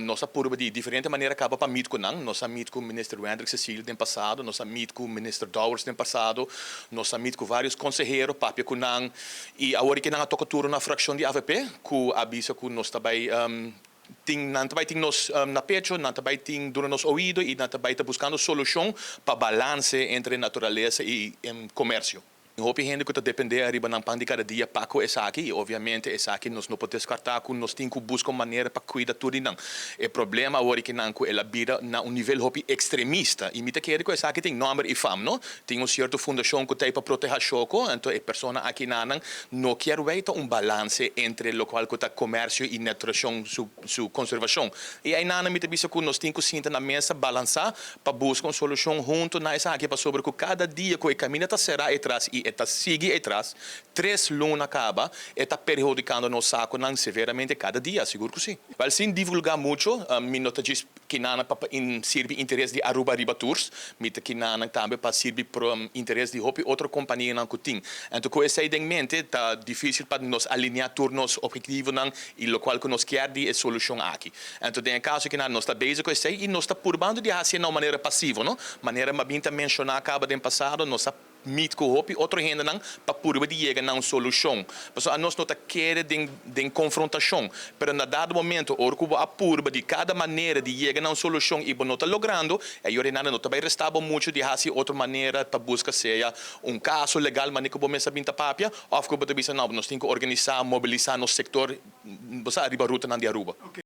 Nos a purba di diferente manera caba pa meet cu nan. Nos a meet cu Minister Wendrick Cecilia den pasado, nos a meet cu Minister Dowers den pasado, nos a meet cu varios consehero, papia cu nan y awor cu nan a toca turno na fraccion di AVP, cu a bisa cu nos ta bay tin nan ta bay tin nos na pecho, nan ta bay tin duna nos oido y nan ta bay ta buscando solucion pa balance entre naturalesa y comercio. Hopi hende cu ta depende ariba nan pan di cada dia pa cu esaki y obviamente esaki nos no por descarta cu nos tin cu busca un manera pa cuida tur di nan. E problema awor cu nan cu el a bira na un nivel hopi extremista y mi ta kere cu esaki tin nomber y fam, no? Tin un cierto fundacion cu ta pa proteha shoco, anto e persona aki nan no kier weita un balance entre locual cu ta comercio y naturalesa su conservacion. Y ey nan mi ta bisa cu nos tin cu sinta na mesa, balansa pa busca un solucion hunto na esaki, pasobra cu cada dia cu e caminda ta cera atras y ta sigui atras, 3 luna caba, e ta perhudicando nos saconan severamente cada dia, sigur cu si. Wel, sin divulga mucho, mi no ta djis kinan pa sirbi interes di Aruba Riba Tours, mi ta kinan tambe pa sirbi pro interes di hopi otro companianan cu tin. Anto, cu esey den mente, ta dificil pa nos alinea tur nos obhetivonan y locual cu nos kier di e solucion aki. Anto, den caso cu nos ta bezig cu esey y nos ta purbando di haci na un manera pasivo, no? Manera m'a bin ta menciona caba den pasado, nos a meet cu hopi otro hendenan pa purba di yega na un solucion. Pasobra nos no ta kere den confrontacion, pero na dado momento, ora cu a purba di cada manera di yega na un solucion y no ta logrando, ey no ta bay resta bo mucho di haci otro manera pa busca sea un caso legal, manera cu bo mes a bin ta papia, of cu bo ta bisa, no, nos tin cu organisa, mobilisa nos sector, bo sa, riba rutanan di Aruba. Okay.